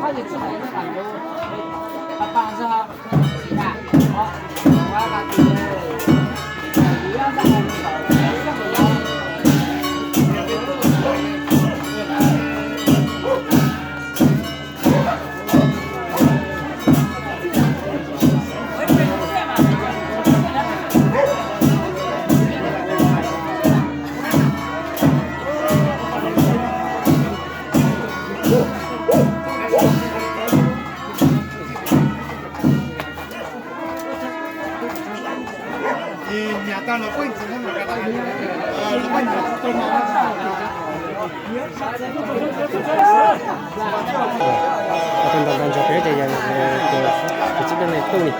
Tus ntaus ntaus ntsoog pem ces yog tus tsib leeg tuaj li.